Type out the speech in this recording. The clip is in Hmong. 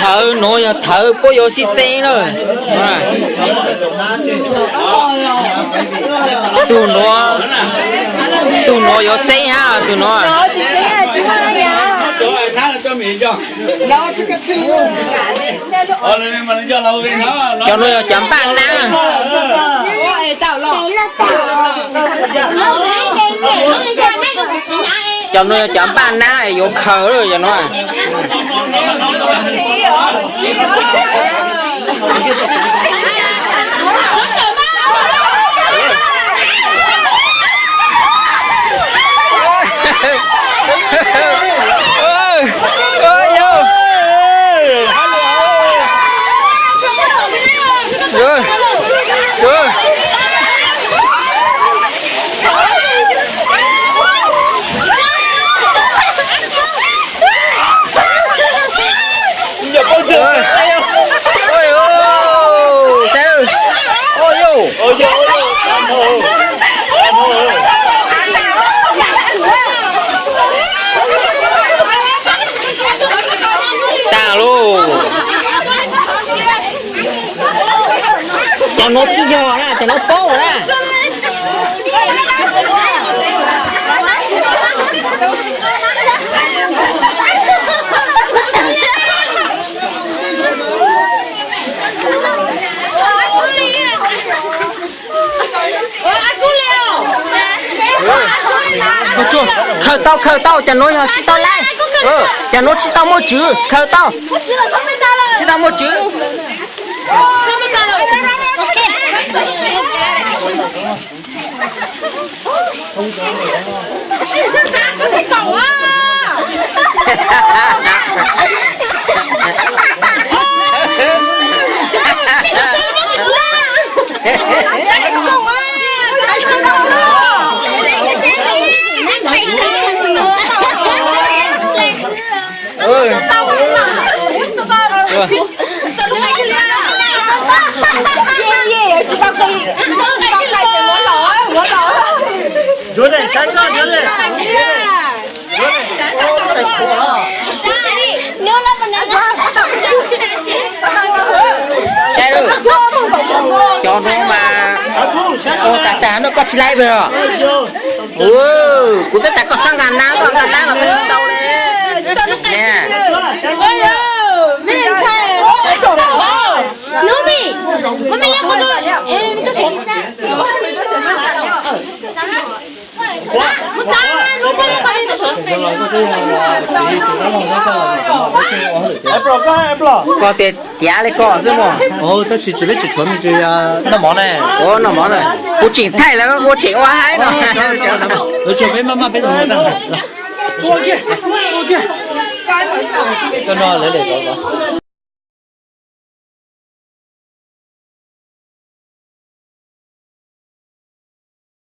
Thawv nuav yog thawv puab yuav sib txeeb na. Tug nuav, tug nuav yuav txeeb hab tug nuav. Cov nuav yog cov npaj nab. Cov nuav yog cov npaj nab es yuav khaws lawm cov nuav. Tag lauj. Cov nuav tsis yog na, cov nuav paub na. Khaws tau, khaws tau, cov nuav yog tsis tau laib. Cov nuav tsis tau muaj tswv, khaws tau. Tsis tau muaj tswv. Saib, cov nuav mas ua tag tag no koj tsis laib os. Kuv twb tas koj xav nqa nab, koj nqa nab los koj tsis tau li. Koj tias tiav li koj xwb mas. Tab sis tsis peb tsis tshuav me ntsis noj mov ne. Ua noj mov na. Kuv tseem thaij lawv, kuv tseem ua haib no. Lawv tshuav peb maj maj peb tus ua tag.